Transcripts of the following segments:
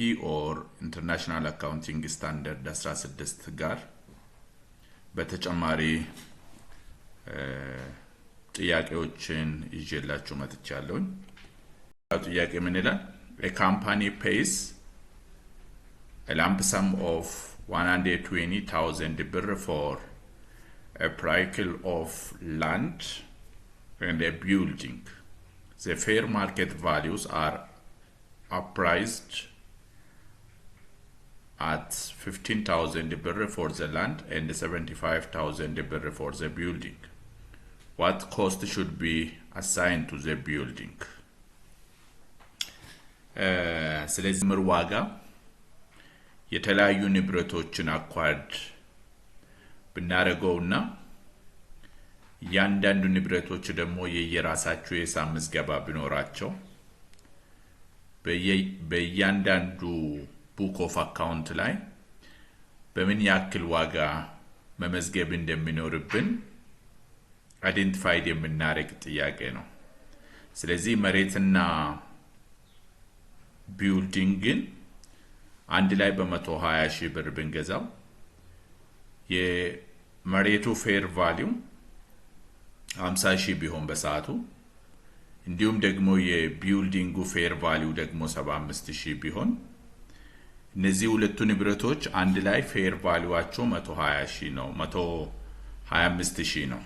Or International Accounting Standard 16 ጋር በተጨማሪ ጥያቄዎችን ይዤላችሁ መጥቻለሁኝ። ጥያቄ ምን ይላል? A company pays a lump sum of 120,000 birr for a parcel of land and a building. The fair market values are appraised at 15,000 birr for the land and 75,000 birr for the building. What cost should be assigned to the building? ስለዚህ ምር ዋጋ የተለያዩ ንብረቶችን acquired ብናደርገውና እያንዳንዱ ንብረቶች ደግሞ የየራሳቸው የሂሳብ ምዝገባ ቢኖራቸው በእያንዳንዱ book of account ላይ በምን ያክል ዋጋ መመዝገብ እንደሚኖርብን identified የምናደርግ ጥያቄ ነው። ስለዚህ መሬትና building ን አንድ ላይ በ120,000 ብር ብንገዛው የመሬቱ fair value 50,000 ቢሆን በሰዓቱ፣ እንዲሁም ደግሞ የ building ኡ fair value ደግሞ 75,000 ቢሆን፣ እነዚህ ሁለቱ ንብረቶች አንድ ላይ fair value ዋቸው 120,000 ነው፣ 125,000 ነው።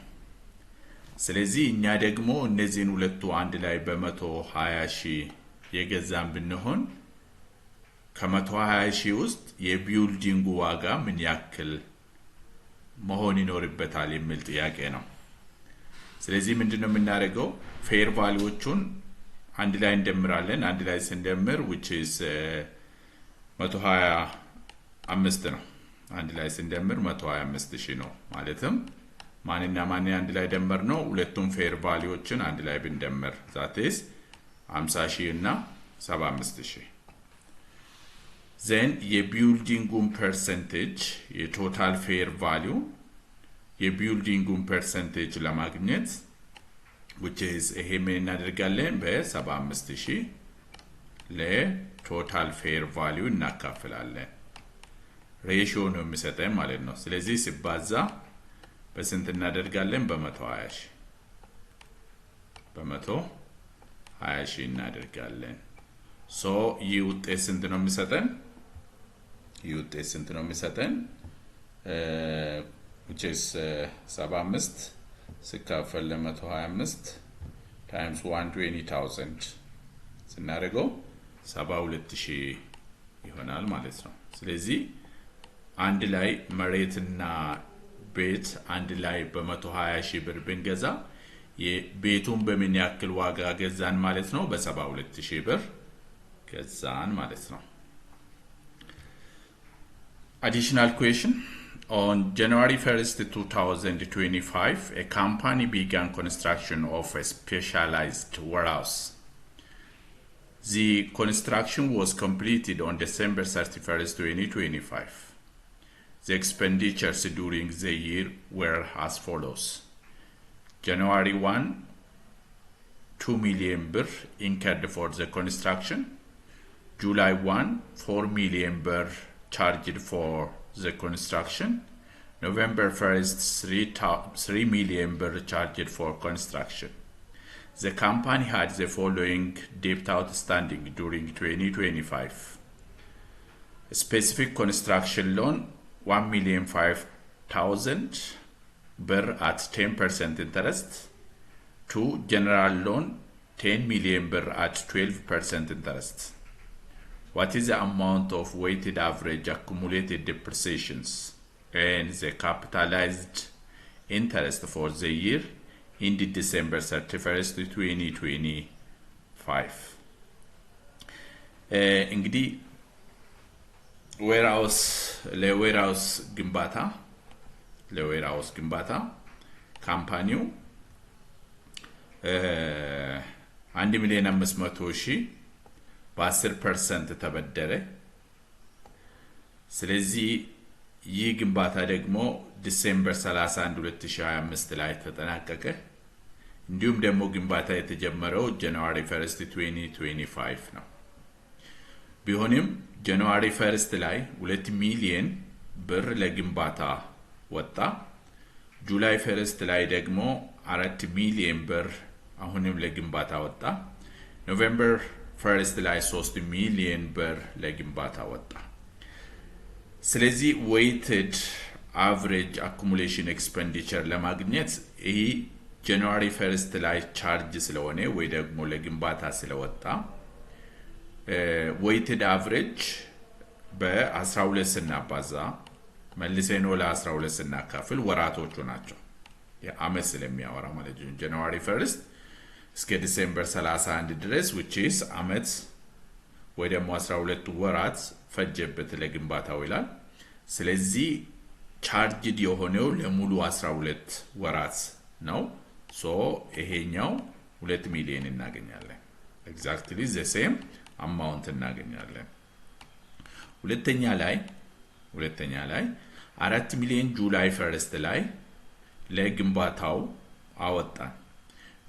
ስለዚህ እኛ ደግሞ እነዚህን ሁለቱ አንድ ላይ በ120,000 የገዛን ብንሆን ከ120,000 ውስጥ የ building ኡ ዋጋ ምን ያክል መሆን ይኖርበታል የሚል ጥያቄ ነው። ስለዚህ ምንድን ነው የምናደርገው? Fair value ዎቹን አንድ ላይ እንደምራለን። አንድ ላይ ስንደምር which is 125 ነው። አንድ ላይ ስንደምር 125,000 ነው። ማለትም ማንና ማን አንድ ላይ ደመርነው? ሁለቱም fair value ዎችን አንድ ላይ ብንደምር፣ that is 50,000 እና 75,000። Then የ building ኡን percentage፣ የ total fair value የ building ኡን percentage ለማግኘት which is ይሄ ምን እናደርጋለን? በ75,000 ለ total fair value እናካፍላለን። Ratio ነው የሚሰጠን ማለት ነው። ስለዚህ ሲባዛ በስንት እናደርጋለን? በ120,000፣ በ120,000 እናደርጋለን። So ይህ ውጤት ስንት ነው የሚሰጠን? ይህ ውጤት ስንት ነው የሚሰጠን? Which is 75 ሲካፈል ለ125 times 120,000 ስናደርገው 72,000 ይሆናል ማለት ነው። ስለዚህ አንድ ላይ መሬትና ቤት አንድ ላይ በ120,000 ብር ብንገዛ ቤቱን በምን ያክል ዋጋ ገዛን ማለት ነው? በ72,000 ብር ገዛን ማለት ነው። Additional question. On January 1st, 2025, a company began construction of a specialized warehouse. The construction was completed on December 31st, 2025. The expenditures during the year were as follows. January 1, 2 million birr incurred for the construction. July 1, 4 million birr charged for the construction. November 1st, 3 million birr charged for construction. The company had the following debt outstanding during 2025. Specific construction loan 1 million 5,000 birr at 10% interest. Two, general loan 10 million birr at 12% interest. What is the amount of weighted average accumulated depreciations and the capitalized interest for the year ended December 31st, 2025? እንግዲህ warehouse ለ warehouse ግንባታ ለ warehouse ግንባታ company ው 1,500,000 በ10% ተበደረ። ስለዚህ ይህ ግንባታ ደግሞ December 31 2025 ላይ ተጠናቀቀ። እንዲሁም ደግሞ ግንባታ የተጀመረው January 1 2025 ነው። ቢሆንም January 1st ላይ 2 ሚሊየን ብር ለግንባታ ወጣ። July 1st ላይ ደግሞ 4 ሚሊየን ብር አሁንም ለግንባታ ወጣ። November 1st ላይ 3 ሚሊየን ብር ለግንባታ ወጣ። ስለዚህ weighted average accumulation expenditure ለማግኘት ይህ January 1st ላይ charge ስለሆነ ወይ ደግሞ ለግንባታ ስለወጣ weighted average በ12 ስናባዛ መልሰን ለ12 ስናካፍል ወራቶቹ ናቸው፣ የአመት ስለሚያወራ ማለት ነው። January 1st እስከ December 31 ድረስ፣ which is አመት ወይ ደግሞ 12 ወራት ፈጀበት ለግንባታው ይላል። ስለዚህ charged የሆነው ለሙሉ 12 ወራት ነው። So ይሄኛው 2 ሚሊዮን እናገኛለን። Exactly the same amount እናገኛለን። ሁለተኛ ላይ 4 ሚሊዮን July 1st ላይ ለግንባታው አወጣን።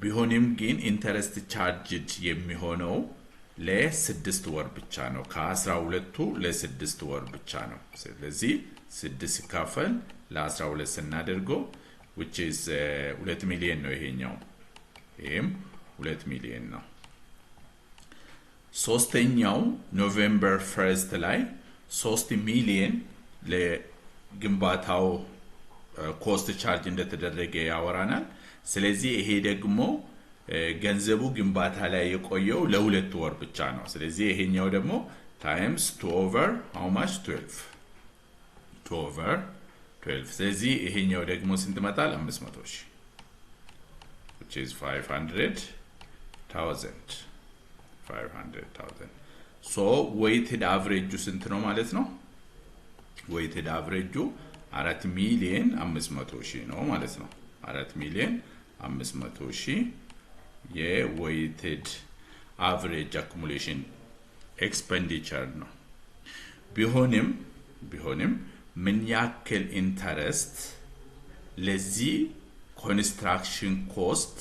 ቢሆንም ግን interest charged የሚሆነው ለ6 ወር ብቻ ነው። ከ12ቱ ለ6 ወር ብቻ ነው። ስለዚህ 6 ሲካፈል ለ12 ስናደርገው which is 2 ሚሊዮን ነው ይሄኛው። ይህም 2 ሚሊዮን ነው። ሶስተኛው November 1st ላይ 3 ሚሊዮን ለግንባታው cost charge እንደተደረገ ያወራናል። ስለዚህ ይሄ ደግሞ ገንዘቡ ግንባታ ላይ የቆየው ለ2 ወር ብቻ ነው። ስለዚህ ይሄኛው ደግሞ times two over how much? 12፣ two over 12። ስለዚህ ይሄኛው ደግሞ ስንት ይመጣል? 500 ሺህ፣ which is 500,000፣ 500,000። So weighted average ኡ ስንት ነው ማለት ነው? Weighted average ኡ 4 ሚሊየን 500 ሺህ ነው ማለት ነው። 4 ሚሊየን 500 ሺህ የ weighted average accumulation expenditure ነው። ቢሆንም ምን ያክል interest ለዚህ construction cost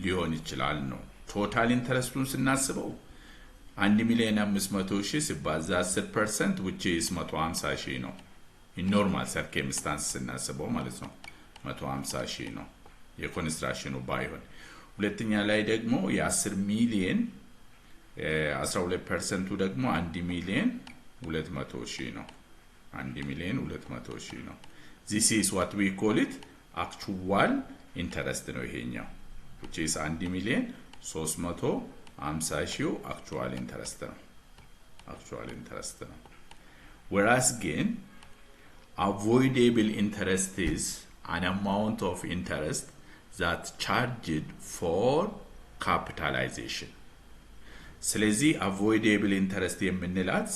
ሊሆን ይችላል ነው። Total interest ኡን ስናስበው 1 ሚሊዮን 500 ሺህ ሲባዛ 10%፣ which is 150 ሺህ ነው። Normal circumstance ስናስበው ማለት ነው፣ 150 ሺህ ነው የ construction ኑ ባይሆን። ሁለተኛ ላይ ደግሞ የ10 ሚሊየን 12% ኡ ደግሞ 1 ሚሊየን 200 ሺህ ነው። 1 ሚሊየን 200 ሺህ ነው። This is what we call it actual interest ነው ይሄኛው፣ which is 1 ሚሊየን 350 ሺው actual interest ነው። Actual interest ነው። Whereas ግን avoidable interest is an amount of interest that charged for capitalization። ስለዚህ avoidable interest የምንላት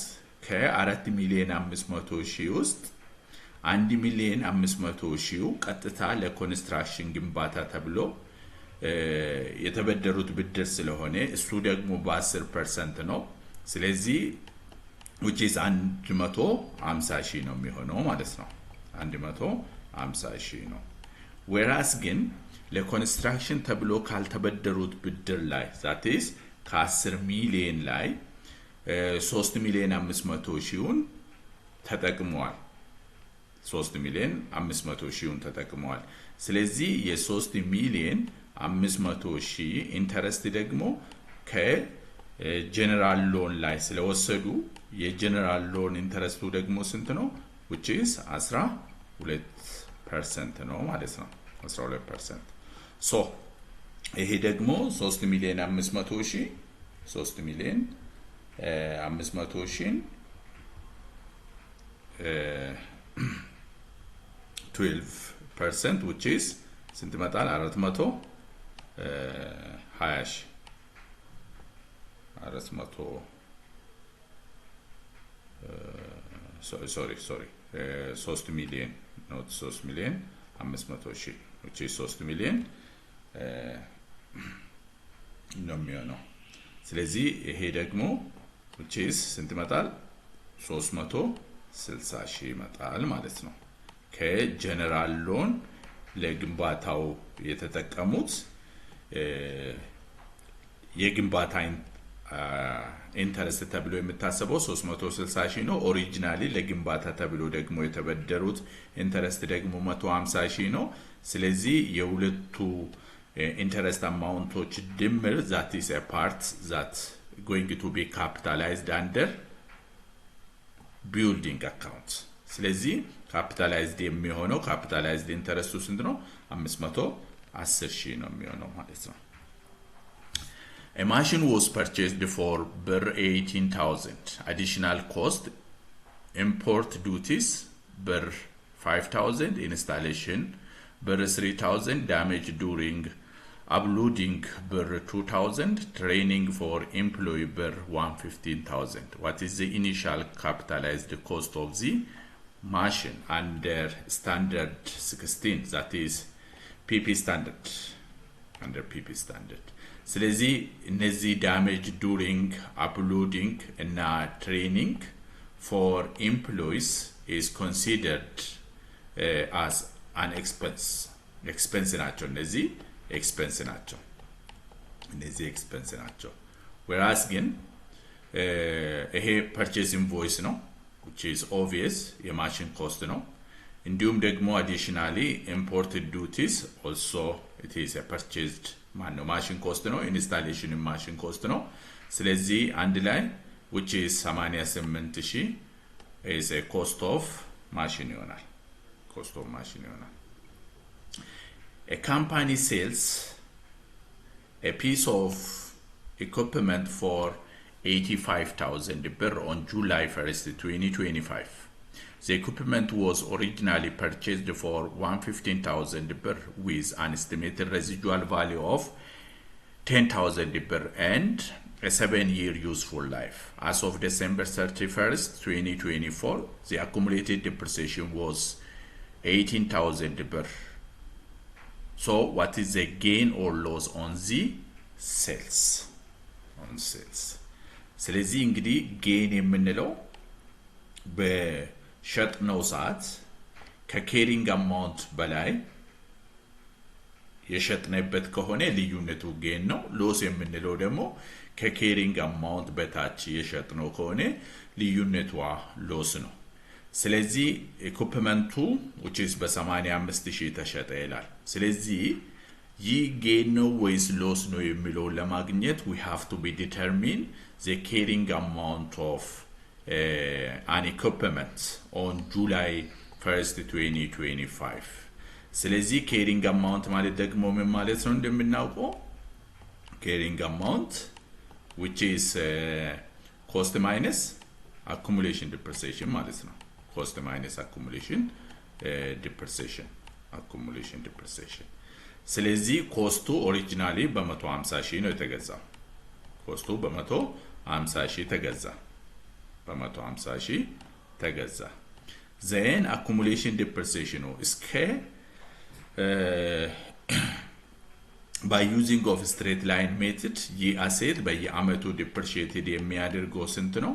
ከ4 ሚሊዮን 500 ሺህ ውስጥ 1 ሚሊዮን 500 ሺው ቀጥታ ለ construction ግንባታ ተብሎ የተበደሩት ብድር ስለሆነ እሱ ደግሞ በ10% ነው። ስለዚህ which is 150 ሺህ ነው የሚሆነው ማለት ነው። 150 ሺህ ነው። Whereas ግን ለ construction ተብሎ ካልተበደሩት ብድር ላይ፣ that is ከ10 ሚሊዮን ላይ 3 ሚሊዮን 500 ሺውን ተጠቅመዋል። 3 ሚሊዮን 500 ሺውን ተጠቅመዋል። ስለዚህ የ3 ሚሊዮን 500 ሺህ interest ደግሞ ከ general loan ላይ ስለወሰዱ የ general loan interest ኡ ደግሞ ስንት ነው? Which is 12% ነው ማለት ነው። 12%። So ይሄ ደግሞ 3 ሚሊዮን 500 ሺህ፣ 3 ሚሊዮን 500 ሺህን 12%፣ which is ስንት ይመጣል? 420 ሺህ፣ 400፣ sorry, sorry፣ 3 ሚሊዮን፣ not 3 ሚሊዮን 500 ሺህ፣ which is 3 ሚሊዮን ነው የሚሆነው። ስለዚህ ይሄ ደግሞ which is ስንት ይመጣል? 360 ሺህ ይመጣል ማለት ነው። ከ general loan ለግንባታው የተጠቀሙት የግንባታ interest ተብሎ የሚታሰበው 360 ሺህ ነው። Originally ለግንባታ ተብሎ ደግሞ የተበደሩት interest ደግሞ 150 ሺህ ነው። ስለዚህ የሁለቱ interest amount ኦች ድምር that is part that going to be capitalized under building account። ስለዚህ capitalized የሚሆነው capitalized interest ኡ ስንት ነው? 510 ሺህ ነው የሚሆነው ማለት ነው። A machine was purchased for ብር 18,000. Additional cost, import duties ብር 5,000, installation ብር 3,000, damage during uploading ብር 2,000, training for employee ብር 115,000. What is the initial capitalized cost of the machine under standard 16, that is PP standard, under PP standard? ስለዚህ እነዚህ damage during uploading እና training for employees is considered as an expense. Expense ናቸው፣ እነዚህ expense ናቸው፣ እነዚህ expense ናቸው። Whereas ግን ይሄ purchase invoice ነው, which is obvious የ machine cost ነው። እንዲሁም ደግሞ additionally imported duties also it is purchased ማን ነው machine cost ነው። Installation machine cost ነው። ስለዚህ አንድ ላይ which is 88 ሺህ is a cost of machine ይሆናል። Cost of machine ይሆናል። A company sells a piece of equipment for 85,000 birr on July 1st, 2025. The equipment was originally purchased for 115,000 birr with an estimated residual value of 10,000 birr and a 7-year useful life. As of December 31st, 2024, the accumulated depreciation was 18,000 birr. So, what is the gain or loss on the sales? On sales. ስለዚህ እንግዲህ gain የምንለው በሸጥነው ሰዓት ከ carrying amount በላይ የሸጥንበት ከሆነ ልዩነቱ gain ነው። Loss የምንለው ደግሞ ከ carrying amount በታች የሸጥነው ከሆነ ልዩነቷ loss ነው። ስለዚህ equipment ኡ which is በ85 ሺህ ተሸጠ ይላል። ስለዚህ ይህ gain ነው ወይስ loss ነው የሚለውን ለማግኘት we have to be determine the carrying amount of an equipment on July 1st 2025። ስለዚህ carrying amount ማለት ደግሞ ምን ማለት ነው? እንደምናውቀው carrying amount which is cost minus accumulation depreciation ማለት ነው። Cost minus accumulation depreciation, accumulation depreciation። ስለዚህ cost ኡ originally በ150 ሺህ ነው የተገዛው። Cost ኡ በ150 ሺህ ተገዛ። በ150 ሺህ ተገዛ። Then accumulation depreciation ኑ እስከ by using of straight line method ይህ asset በየአመቱ depreciated የሚያደርገው ስንት ነው?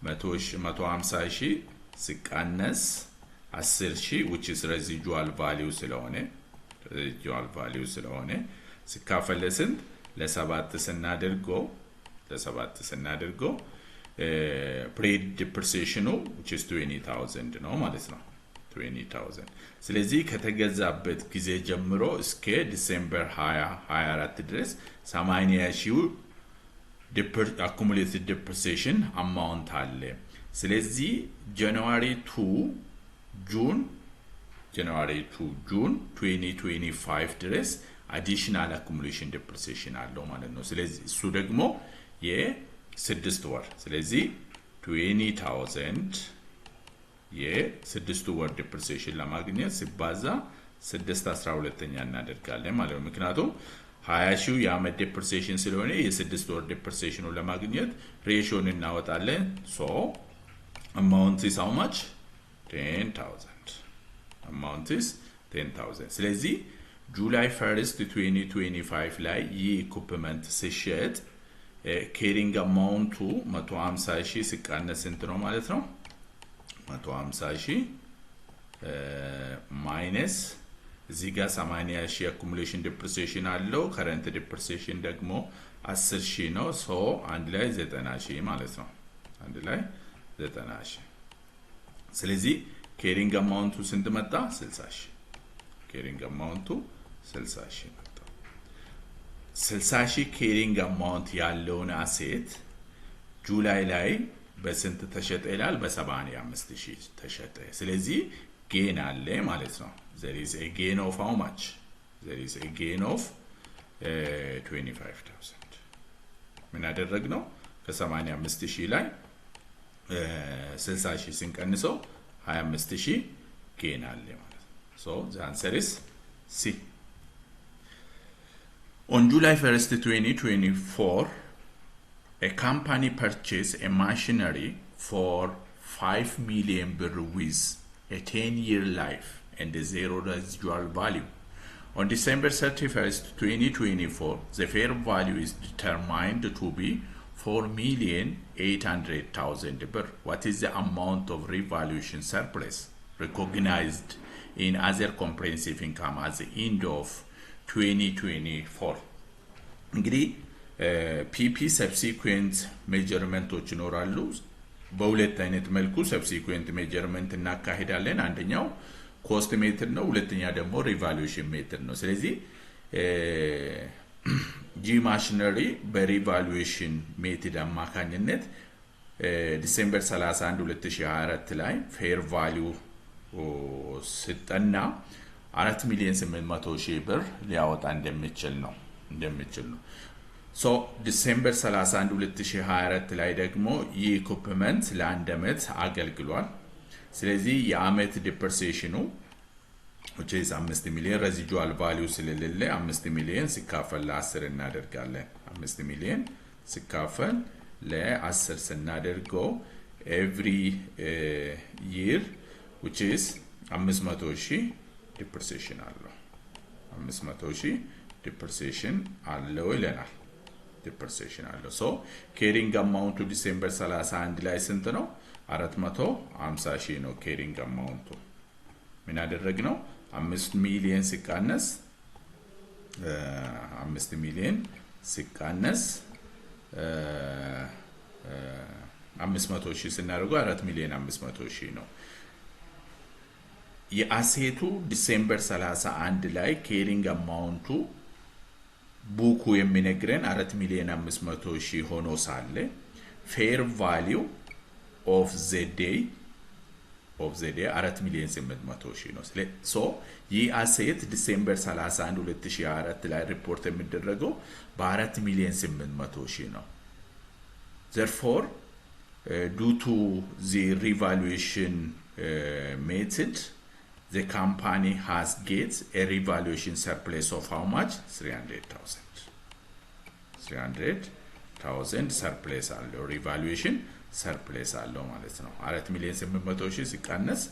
150 ሺህ ሲቀነስ 10 ሺህ which is residual value ስለሆነ, residual value ስለሆነ ሲካፈል ለስንት? ለሰባት ስናደርገው period depreciation ኑ which is 20,000 ነው ማለት ነው። 20,000። ስለዚህ ከተገዛበት ጊዜ ጀምሮ እስከ December 2024 ድረስ 80 ሺው accumulated depreciation amount አለ። ስለዚህ January to June 2025 ድረስ additional accumulation depreciation አለው ማለት ነው። ስለዚህ እሱ ደግሞ የ6 ወር፣ ስለዚህ 20,000 የስድስቱ ወር depreciation ለማግኘት ሲባዛ ስድስት 12ኛ እናደርጋለን ማለት ነው። ምክንያቱም 20 ሺው የአመት depreciation ስለሆነ የ6 ወር depreciation ኑ ለማግኘት ratio ን እናወጣለን። So amount is how much? 10,000. Amount is 10,000። ስለዚህ July 1st 2025 ላይ ይህ equipment ሲሸጥ carrying amount ኡ 150 ሺህ ሲቀነስ ስንት ነው ማለት ነው? 150 ሺህ minus እዚህ ጋር 80 ሺህ accumulation depreciation አለው። Current depreciation ደግሞ 10 ሺህ ነው። So አንድ ላይ 90 ሺህ ማለት ነው። አንድ ላይ 90 ሺህ። ስለዚህ carrying amount ኡ ስንት መጣ? 60 ሺህ። Carrying amount ኡ 60 ሺህ መጣ። 60 ሺህ carrying amount ያለውን asset July ላይ በስንት ተሸጠ ይላል? በ75 ሺህ ተሸጠ። ስለዚህ gain አለ ማለት ነው። There is a gain of how much? There is a gain of 25,000። ምን አደረግነው? ከ85 ሺህ ላይ 60 ሺህ ስንቀንሰው 25 ሺህ gain አለ ማለት ነው። So the answer is C. On July 1st, 2024, a company purchased a machinery for 5 million birr with a 10-year life and a zero residual value. On December 31st, 2024, the fair value is determined to be 4,800,000 birr. What is the amount of revaluation surplus recognized in other comprehensive income at the end of 2024? እንግዲህ PP subsequent measurement ኦች ይኖራሉ። በሁለት አይነት መልኩ subsequent measurement እናካሂዳለን። አንደኛው cost method ነው፣ ሁለተኛ ደግሞ revaluation method ነው። ስለዚህ ጂ machinery በ revaluation method አማካኝነት December 31 2024 ላይ fair value ስጠና 4 ሚሊዮን 800 ሺህ ብር ሊያወጣ እንደሚችል ነው። So December 31 2024 ላይ ደግሞ ይህ equipment ለአንድ ዓመት አገልግሏል። ስለዚህ የአመት depreciation ኑ which is 5 ሚሊዮን፣ residual value ስለሌለ 5 ሚሊዮን ሲካፈል ለ10 እናደርጋለን። 5 ሚሊዮን ሲካፈል ለ10 ስናደርገው every year which is 500 ሺህ depreciation አለው። 500 ሺህ depreciation አለው ይለናል። Depreciation አለው። So carrying amount ኡ December 31 ላይ ስንት ነው? 450 ሺህ ነው carrying amount ኡ። ምን አደረግነው? 5 ሚሊዮን ሲቀነስ 5 ሚሊዮን ሲቀነስ 500 ሺህ ስናደርገው 4 ሚሊዮን 500 ሺህ ነው። የ asset ኡ December 31 ላይ carrying amount ኡ book ኡ የሚነግረን 4 ሚሊዮን 500 ሺህ ሆኖ ሳለ fair value of the day 4 ሚሊዮን 800 ሺህ ነው። So ይህ asset December 31 2024 ላይ ሪፖርት የሚደረገው በ4 ሚሊዮን 800 ሺህ ነው። Therefore, due to the revaluation method, the company has get a revaluation surplus of how much? 300,000. 300,000 surplus አለው፣ revaluation surplus አለው ማለት ነው። 4 ሚሊዮን 800 ሺህ ሲቀነስ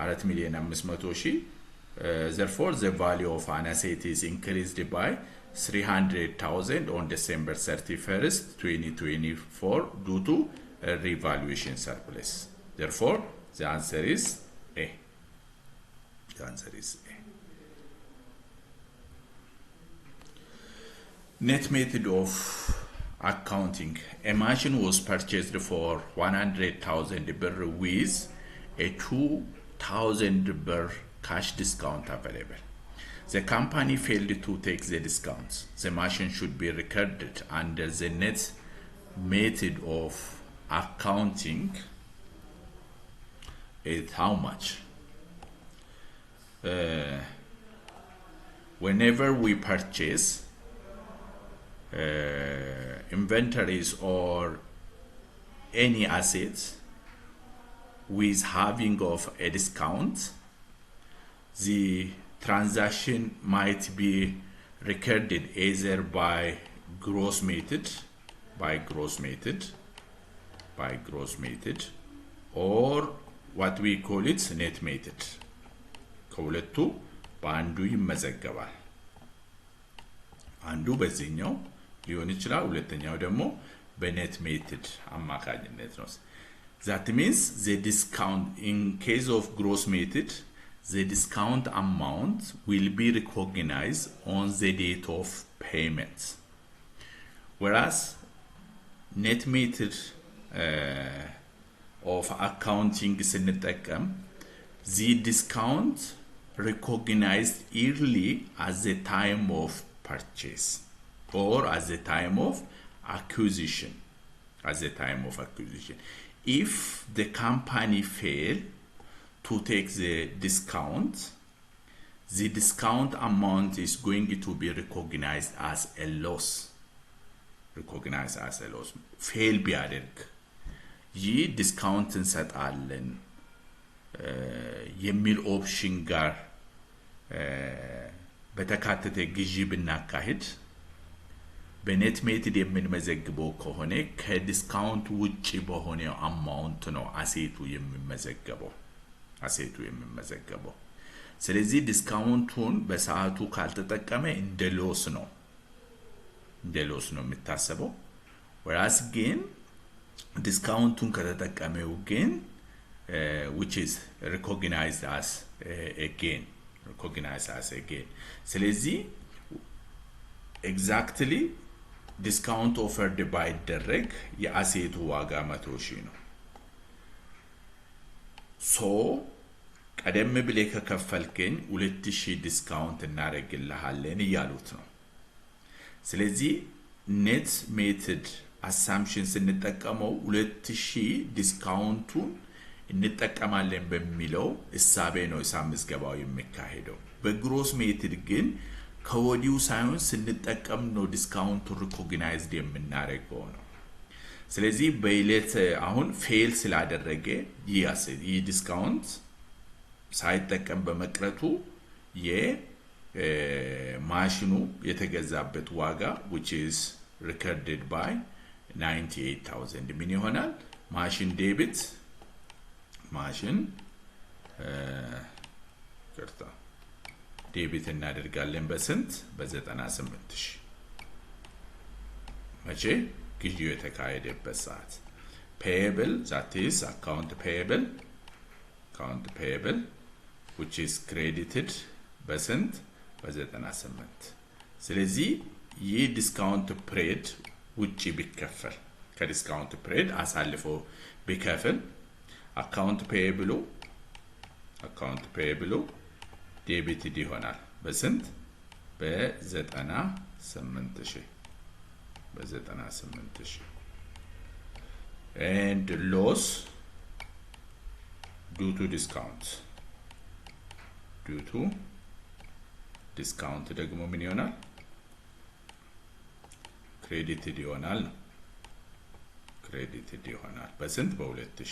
4 ሚሊዮን 500 ሺህ። Therefore, the value of an asset is increased by 300,000 on December 31st, 2024 due to a revaluation surplus. Therefore, the answer is A. The answer is A. Net method of accounting. A machine was purchased for 100,000 birr with a 2,000 birr cash discount available. The company failed to take the discounts. The machine should be recorded under the net method of accounting at how much? Whenever we purchase inventories or any assets with having of a discount, the transaction might be recorded either by gross method, or what we call it net method. ከሁለቱ በአንዱ ይመዘገባል። አንዱ በዚህኛው ሊሆን ይችላል፣ ሁለተኛው ደግሞ በ net method አማካኝነት ነው። That means the discount, in case of gross method, the discount amount will be recognized on the date of payment. Whereas net method of accounting ስንጠቀም the discount recognized early at the time of purchase or at the time of acquisition, at the time of acquisition. If the company fail to take the discount, the discount amount is going to be recognized as a loss, recognized as a loss. Fail ቢያደርግ ይህ discount እንሰጣለን የሚል option ጋር በተካተተ ግዢ ብናካሂድ በ net method የምንመዘግበው ከሆነ ከ discount ውጭ በሆነው amount ነው asset ኡ የሚመዘገበው። ስለዚህ discount ኡን በሰዓቱ ካልተጠቀመ እንደ loss ነው የሚታሰበው። Whereas ግን discount ኡን ከተጠቀመው ግን which is recognized as a gain, recognized as a gain። ስለዚህ exactly discount offered ባይደረግ የ asset ኡ ዋጋ 100,000 ነው። So ቀደም ብለህ ከከፈልከኝ 2,000 discount እናደርግልሃለን እያሉት ነው። ስለዚህ net method assumption ስንጠቀመው 2,000 discount ኡን እንጠቀማለን በሚለው እሳቤ ነው ሂሳብ ምዝገባው የሚካሄደው። በ gross method ግን ከወዲሁ ሳይሆን ስንጠቀም ነው discount ኡን recognized የምናደርገው ነው። ስለዚህ በይለት አሁን fail ስላደረገ ይህ asset ይህ discount ሳይጠቀም በመቅረቱ የማሽኑ የተገዛበት ዋጋ which is recorded by 98,000 ምን ይሆናል? Machine debit, machine ይቅርታ debit እናደርጋለን። በስንት? በ98 ሺህ። መቼ? ግዢው የተካሄደበት ሰዓት። Payable, that is account payable, account payable which is credited በስንት? በ98። ስለዚህ ይህ discount period ውጪ ቢከፈል ከ discount period አሳልፎ ቢከፍል account payable ኡ debited ይሆናል። በስንት? በ98 ሺህ፣ በ98 ሺህ። And loss due to discount, due to discount ደግሞ ምን ይሆናል? Credited ይሆናል ነው። Credited ይሆናል። በስንት? በ2,000፣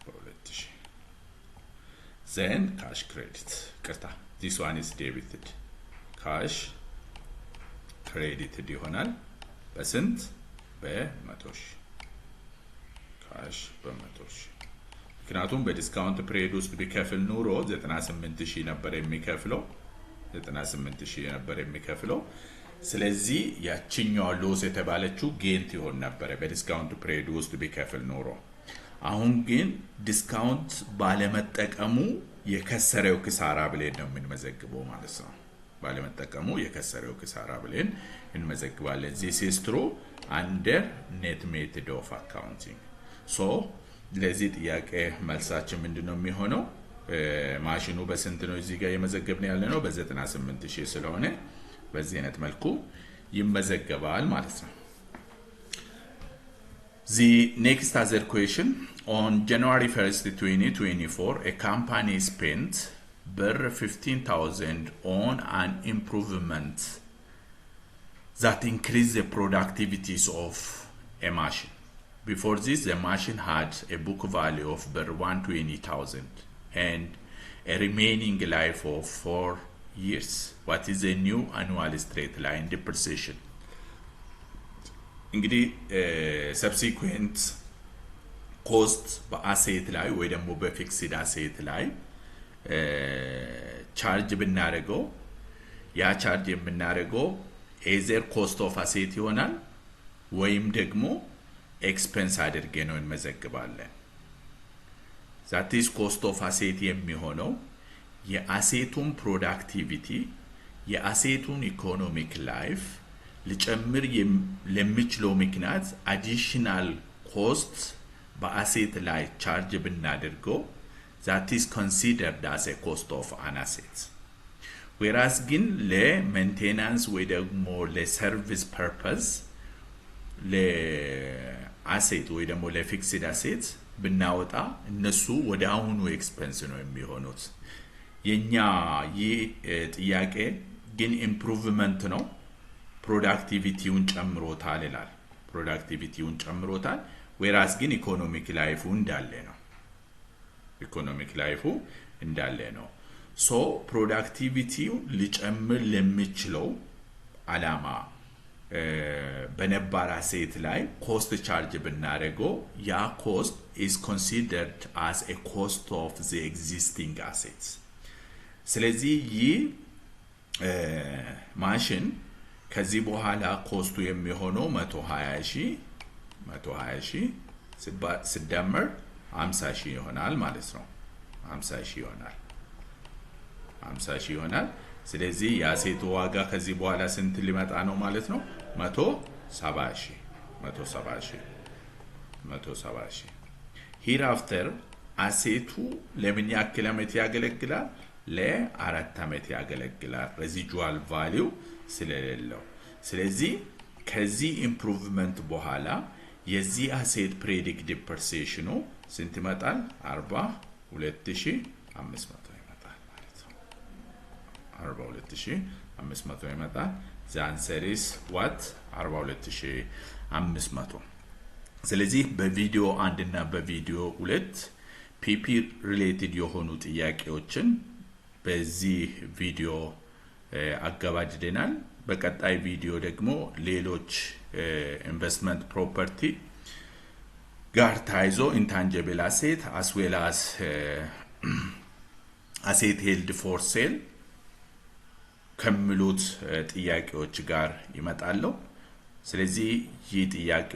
በ2,000። Then cash credit, ይቅርታ, this one is debited, cash credited ይሆናል። በስንት? በ100,000። Cash በ100,000። ምክንያቱም በ discount period ውስጥ ቢከፍል ኑሮ 98 ሺህ ነበር የሚከፍለው፣ 98 ሺህ ነበር የሚከፍለው። ስለዚህ ያችኛዋ loss የተባለችው gain ትሆን ነበረ በ discount period ውስጥ ቢከፍል ኖሮ። አሁን ግን discount ባለመጠቀሙ የከሰረው ኪሳራ ብለን ነው የምንመዘግበው ማለት ነው። ባለመጠቀሙ የከሰረው ኪሳራ ብለን እንመዘግባለን። This is true under net method of accounting። So ለዚህ ጥያቄ መልሳችን ምንድን ነው የሚሆነው? ማሽኑ በስንት ነው እዚህ ጋር የመዘገብን ያለ ነው? በ98 ሺህ ስለሆነ በዚህ አይነት መልኩ ይመዘገባል ማለት ነው። The next other question: on January 1st, 2024, a company spent ብር 15,000 on an improvement that increased the productivities of a machine. Before this, the machine had a book value of ብር 120,000 and a remaining life of 4 years. What is the new annual straight line depreciation? እንግዲህ subsequent cost በ asset ላይ ወይ ደግሞ በ fixed asset ላይ charge ብናደርገው ያ charge የምናደርገው either cost of asset ይሆናል ወይም ደግሞ expense አድርገን ነው እንመዘግባለን። That is cost of asset የሚሆነው የ asset ኡን productivity የ asset ኡን economic life ሊጨምር ለሚችለው ምክንያት additional cost በ asset ላይ charge ብናደርገው that is considered as a cost of an asset። Whereas ግን ለ maintenance ወይ ደግሞ ለ service purpose ለ asset ወይ ደግሞ ለ fixed asset ብናወጣ እነሱ ወደ አሁኑ expense ነው የሚሆኑት። የኛ ይህ ጥያቄ ግን improvement ነው፣ productivity ውን ጨምሮታል ይላል። Productivity ውን ጨምሮታል። Whereas ግን economic life ኡ እንዳለ ነው። Economic life ኡ እንዳለ ነው። So productivity ው ሊጨምር ለሚችለው አላማ በነባር asset ላይ cost charge ብናደርገው ያ cost is considered as a cost of the existing assets። ስለዚህ ይህ ማሽን ከዚህ በኋላ cost ኡ የሚሆነው 120 ሺህ፣ 120 ሺህ ሲደመር 50 ሺህ ይሆናል ማለት ነው። 50 ሺህ ይሆናል። 50 ሺህ ይሆናል። ስለዚህ የ asset ኡ ዋጋ ከዚህ በኋላ ስንት ሊመጣ ነው ማለት ነው? 170 ሺህ፣ 170 ሺህ፣ 170 ሺህ። Hereafter asset ኡ ለምን ያክል ዓመት ያገለግላል? ለ4 ዓመት ያገለግላል፣ residual value ስለሌለው። ስለዚህ ከዚህ improvement በኋላ የዚህ asset periodic depreciation ኑ ስንት ይመጣል? 42,500 ይመጣል ማለት ነው። 42,500 ይመጣል። The answer is what? 42,500። ስለዚህ በቪዲዮ አንድ እና በቪዲዮ ሁለት PP related የሆኑ ጥያቄዎችን በዚህ ቪዲዮ አገባድደናል። በቀጣይ ቪዲዮ ደግሞ ሌሎች investment property ጋር ተያይዞ intangible asset as well as asset held for sale ከሚሉት ጥያቄዎች ጋር ይመጣለሁ። ስለዚህ ይህ ጥያቄ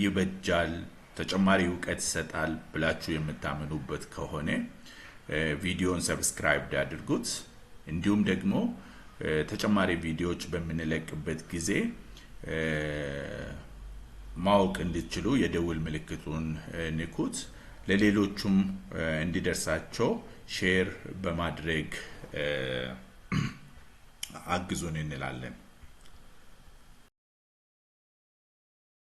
ይበጃል፣ ተጨማሪ እውቀት ይሰጣል ብላችሁ የምታምኑበት ከሆነ ቪዲዮን subscribe አድርጉት። እንዲሁም ደግሞ ተጨማሪ ቪዲዮዎች በምንለቅበት ጊዜ ማወቅ እንድትችሉ የደወል ምልክቱን ንኩት። ለሌሎቹም እንዲደርሳቸው share በማድረግ አግዙን እንላለን።